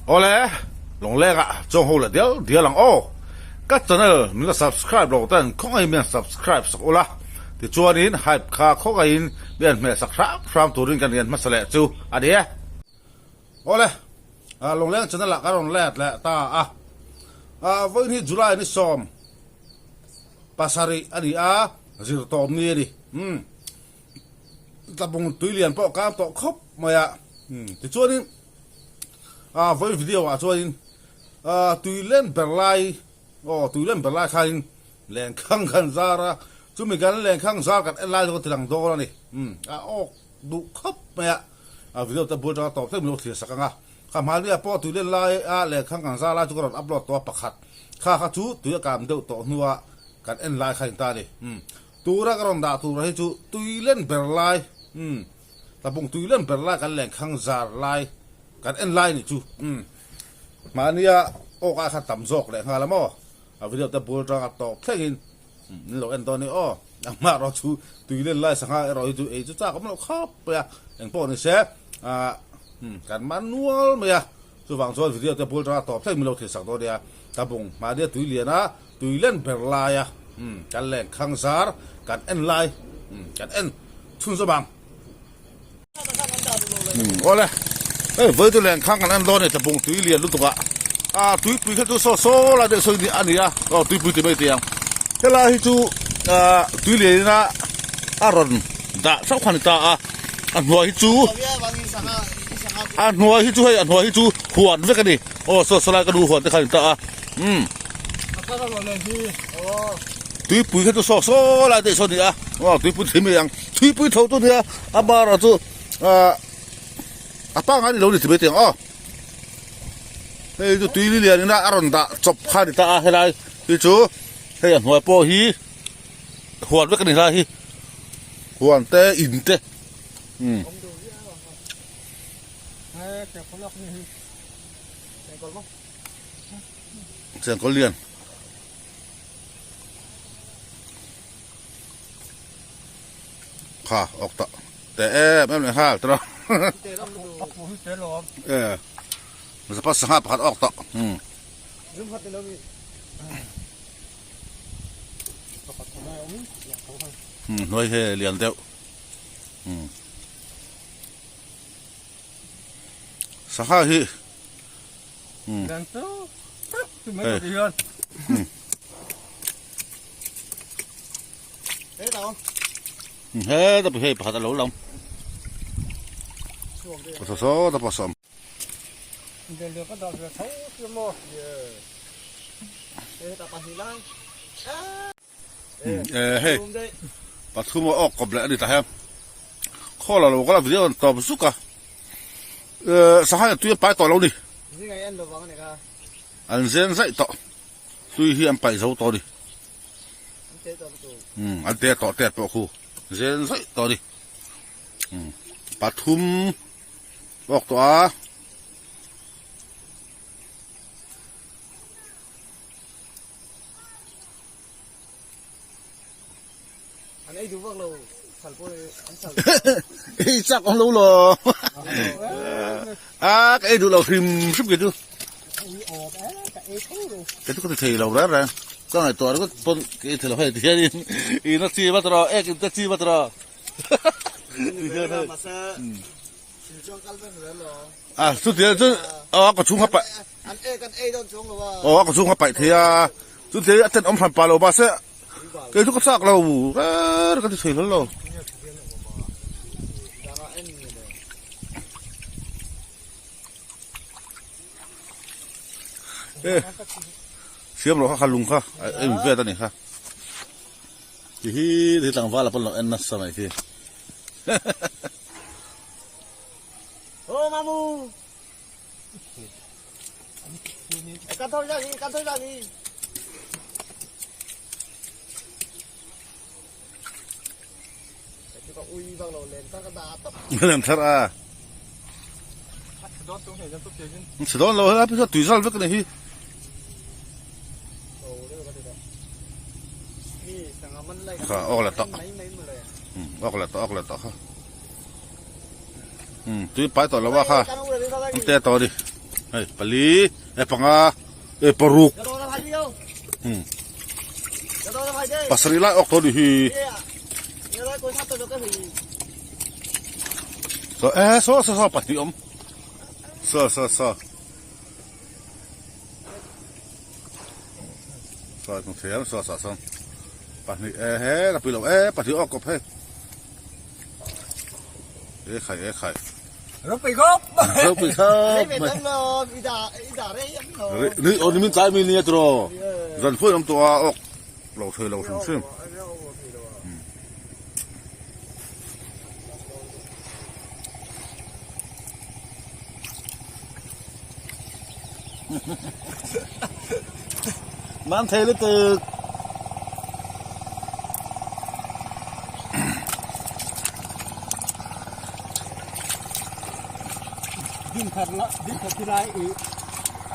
Awle, Lawngleng ah chuang ho leh dial dial ang aw. Ka channel min la subscribe lo ten khawngaihin min han subscribe sak ula, tichuanin hype kha khawngaihin min han hmeh sak hram hram turin kan rian hmasa leh chu a ni e. Awle, Lawngleng channel ah ka rawn let leh ta a, vawiin hi July ni 17 a ni a, zirtawm ni a ni. Umm. Tlabung tui lian pawh kang tawh khawp mai a, tichuanin a vawi video ah chuanin tui len ber lai aw tui len ber lai khanin lenkhang kan zar a, chumi kan lenkhang zar kan en lai chu ka ti lang dawn a ni, a awk duh khawp mai a, a video te bul atanga tawp thleng min lo thlir sak ang a, kha hmahnia pawh tui len lai a lenkhang kan zar lai chu ka rawn upload tawh a pakhat kha kha chu tui a kam deuh tawh hnua kan en lai kha a ni ta a ni. Tura ka rawn dah tura hi chu tui len ber lai, umm, tlabung tui len ber lai kan lenkhang zar lai, kan en lai ni chu, umm, mahnia awk ah khan tam zawk leh nghal a maw, a video te bul tanga tawp thlengin, umm, min lo en dawn ni aw, engmah erawh chu tui len lai sangha erawh hi chu ei chu chak awm loh khawp mai a, engpawh ni se, ah, umm, kan manual mai a, chuvang chuan video te bul tanga tawp thlengin min lo thlir sak dawn nia, tlabung mahnia tui lian a. Tui len ber laia kan lenkhang zar kan en lai kan en chhunzawm ang. Awle, hei vawi chu lenkhang kan en dawn a ni tlabung tui lian lutuk ah ah tuipui kha chu saw saw lai deuh sawi a ni a, aw tuipui ti mai tih ang. Helai hi chu ah tui lian ina a rawn dah theuh kha a ni ta a, a hnuai hi chu a hnuai hi chu hei a hnuai hi chu huan vek a ni, aw saw saw lai ka nu huan te kha a ni ta a, umm. Tuipui kha chu saw saw lai daih saw a ni a, aw tuipui thei mai ang, tuipui tho chu a nia a barah chu ah a pangngai ni lo ni ti mai teh ang aw, hei chu tui li lian ina a rawn dah chawp kha a ni ta a helai hi chu hei a hnuai pawh hi huan vek a ni helai hi huan te in te umm. Chengkawl lian. Kha awk tawh te em em leh nghal tawh e zapa sangha pakhat awk tawh um hnuai he lian deuh um sangha hi He ta hei pakhat a lo lang. Saw saw ta pawh sawm. Hei pathum a awk kawp leh a ni ta hian khawl a lo kal a video a rawn tawp zuk a sangha in tui an pai tawh lo ni an zen zaih tawh tui hi an paih zo tawh a ni an te tawh tet pawh khu zen zaih tawh a ni pathum awk tawh a. An ei duh vak lo sal pawh hi an sal. Ei chak awm lo lo. A ka ei duh lo hrim hrim kei chu. Kei chu ka ti thei lo reng reng. Ka ngaihtuah ringawt pawn ka ei thei lo hei ti hian in in a chi vat rawh ek in te chi vat rawh. Ti hian hei. A chutia chu a ka chhung kha paih. An ek an ei dawn chuang lo a. Aw a ka chhung kha paih thei a. Chutia a tenawm hran pah lo mahse kei chu ka chak lo reng ka ti thei hlawl lo. E siam rawh kha kha lung kha a in vet a ni kha. Ti hi ti tlangval a pawn lo en nasa mai khi. Ô mamu. Kan thôi ra đi, kan thôi ra đi. Lem thar a. Chhe dawn lo helai phei chuan tui zal vek a ni hi. Kha awk leh tawh. Awk leh tawh awk leh tawh kha. Tui pai tawh lo a kha. An te tawh a ni. Hei pali e panga e paruk pasarih lai awk tawh a nih hi. Saw e saw saw saw pahnih awm saw saw saw saw hnung thei ang saw saw saw pahnih e he la pui lo e pahnih awk kawp hei e khai e khai Ropui khawp ropui khawp mai ni aw ni min tlai mi nia tiraw zan phuai awm tawh a awk lo thei lo hrim hrim. Man thei lutuk. Ding khat la ding khat lai i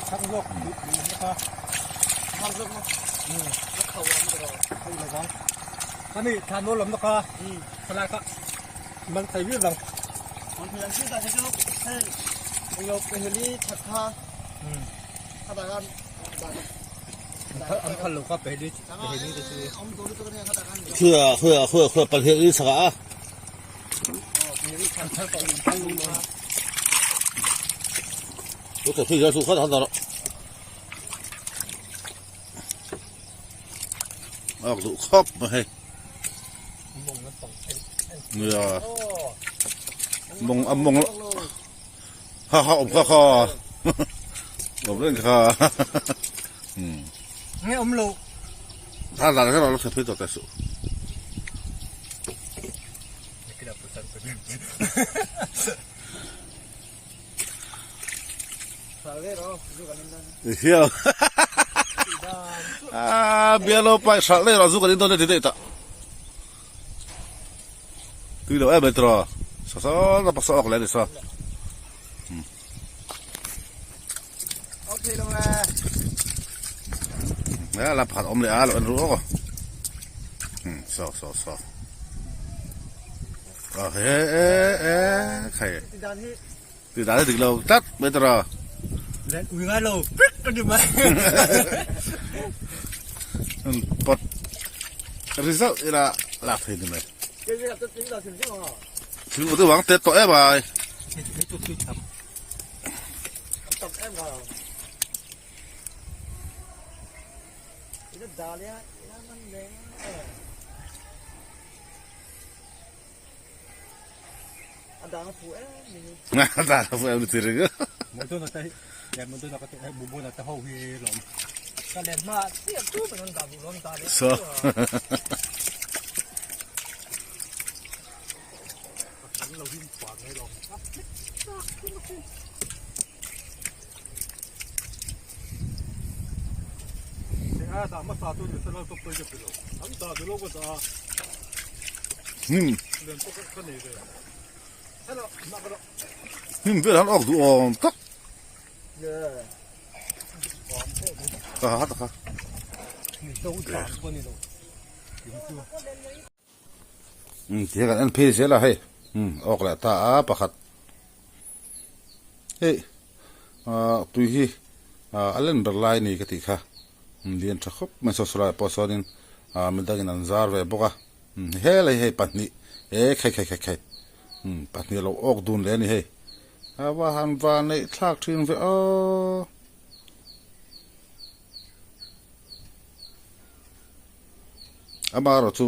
thang lok ka thang lok ma a khau ang ro khau lo wang ani than no lam ka khala ka man thei vi lang man thei ang chi ta chu hei lo pehli that kha kha da kan an phal lo ka pehli pehli te chu Khua khua khua khua pal hi saka a. Có thể ra su khát hắn đó. Ốc dụ khóc mà hay. Nè. Mong âm mong ha ha ôm kha kha. Ôm lên kha. Nghe ôm lộ. Ta là cái đó nó sẽ phải cho tài sự. Hiau. Ah, bialo pai sal le razu kan in don ti dei ta. Tui lo em tro. Sa sa na paksa ok le ni sa. Nè là phạt om le a lo en ru ok. So so so. Ah he e e khai. Ti dan dik lo tlat mai tara. Len ui ngai lo pik ka ni mai. Pot result ila lak thei ni mai. Thil te wang tet tawh em ai. A dang a fu em ni. A dang a fu em ni ti ring. Motor na te le motor na ka te bubu na te ho hi lom. Ka len ma chiah chu ban an dah duh lom dah leh. So. Kan lo him pa ngai lom. A dah ma sa tu ni sala to pui ka pilo. An dah du lo ka dah. Hnim. Hnim vel han awk duh awm tak. Ka ha ta kha. Um ti kan en phei zel a hei. Um awk leh ta a pakhat. Hei ah tui hi ah a len ber lai ni ka tih kha. Um lian tha khawp mai saw saw lai pawh sawnin ah midangin an zar ve bawk a. Helai hei pahnih e khai khai khai khai pahnih a lo awk dun leh a ni hei a va han va neih thlak thin ve aw amaherawh chu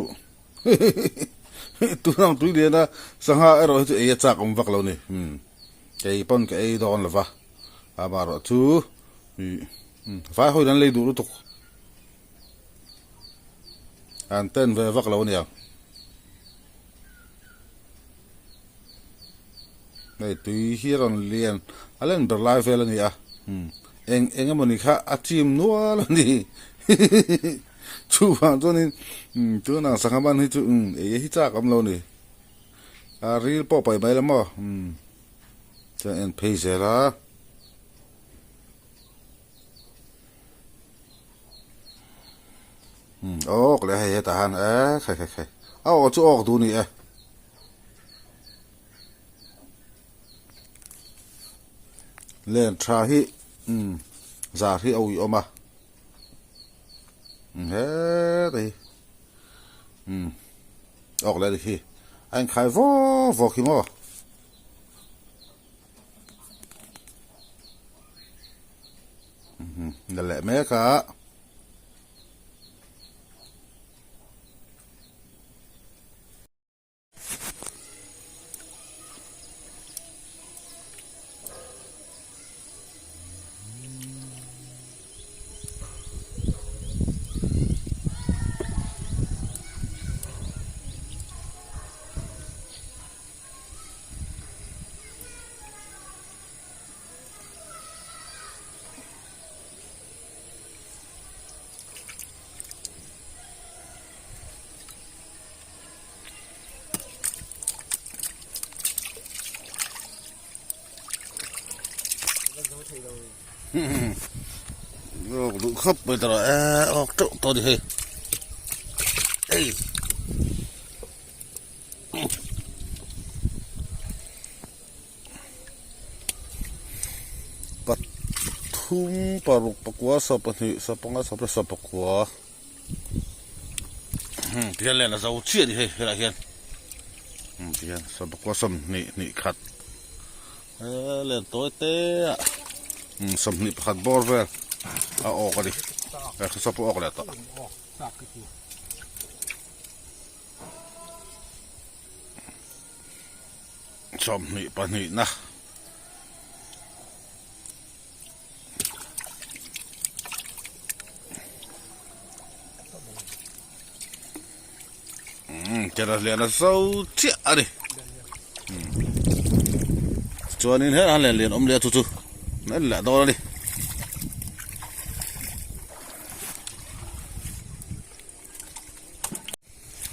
tunang tui lian a sangha erawh hi chu ei a chak awm vak lo a ni kei pawn ka ei dawn lo va amaherawh chu vai hawiin an lei duh lutuk. An ten ve vak lo ania. Hei tui hi a rawn lian a len ber lai vel a ni a eng eng emawni kha a chim nual a ni chuvang chuanin tunah sangha ban hi chu ei hi chak awm lo a ni a ril pawh paih mai la maw chuan en phei zel a. Awk leh hei hetah hian e khai khai khai a aw chu awk duh a ni e. Len tha hi umm zar hi a uiawm a umm heta hi umm awk leh a ni hi a inkhai vawk vawk hi maw. Umm la leh mek a. Duh khawp mai ta e awk teuh tawh a ni hei ei pathum paruk pakua sawmpahnih sawmpanga sawmpariat sawmpakua. Tihian len a zo chiah a ni hei helaiah hian tihian sawmpakua sawmhnih hnih khat he len tawi te ah sawmhnih pakhat bawr vel a awk a ni he saw pawh a awk leh tawh. 22 na. Kera lian a zo chiah a ni chuanin helai lian lian awm leh a chu chu an en leh dawn a ni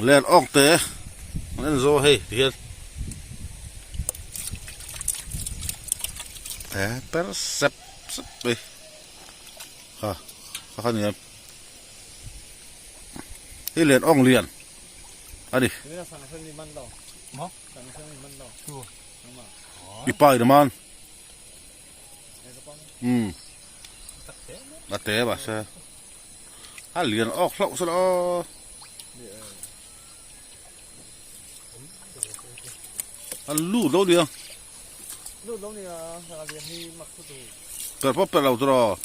len awk te an en zo hei ti hian e per sep sep mai ha kha kha ni em hei len awng lian a ni i pa in a man umm a te mahse A lian awk hlauh sawn aw. A lut lo nia. Lut lo nia, a lian hi mak thu tu. Per pawh per lo chu rawh.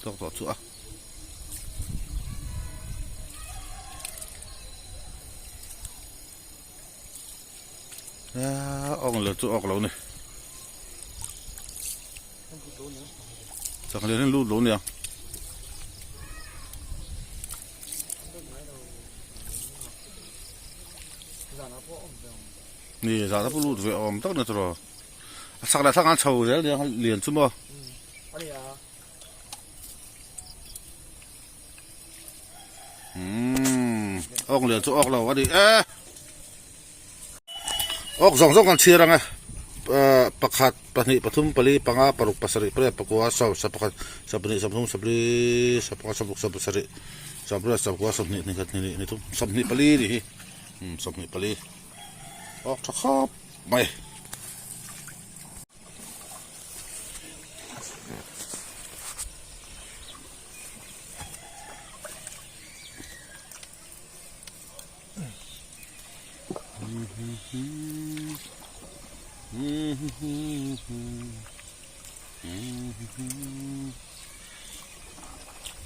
Tawk tawh chu a. Awk leh chu awk lo ni. Chak lian in lut lo nia. Ni zan a pawh lut ve awm tak na chu rawh. A chak leh thlang an chho zel nia lian chu maw. Umm awk lian chu awk lo a ni e. Awk zawng zawng kan chhiar ang e pakhat pahnih pathum pali panga paruk pasarih pariat pakua sawm sawmpakhat sawmpahnih sawmthum sawmpali sawmpanga sawmruk sawmpasarih sawmpariat sawmpakua sawmhnih hnihkhat hnihnih hnithum sawmhnih pali a nih hi sawmhnih pali awk tha khawp mai.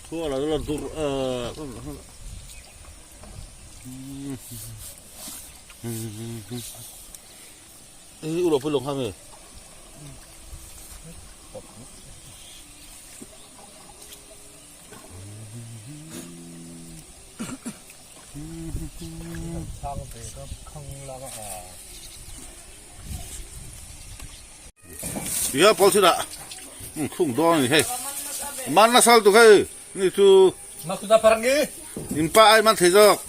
Thua la la dur Ê, u lo pui lo kha nge. Ia pawl thil ah khung dawn a ni hei. Man nasa lutuk hei ni chu. In pa ai man thei zawk.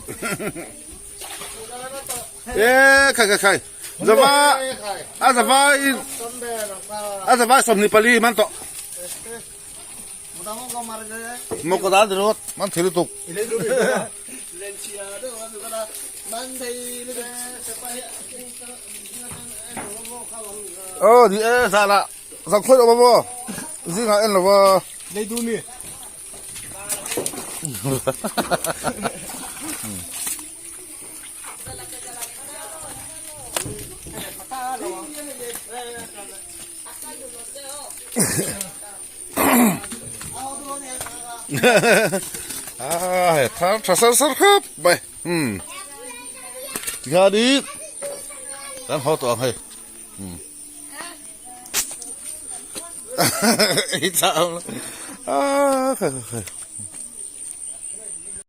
E khai khai khai. Zava a zava in a zava 24 man tawh. Mawka dan ringawt man thei lutuk. Aw ni e zan ah zan khawi lo maw zing ah en lo va. Lei du mi. A he thar tha sar sar khawp mai umm tikhan hi kan haw tawh ang hei umm ei chah a khai khai.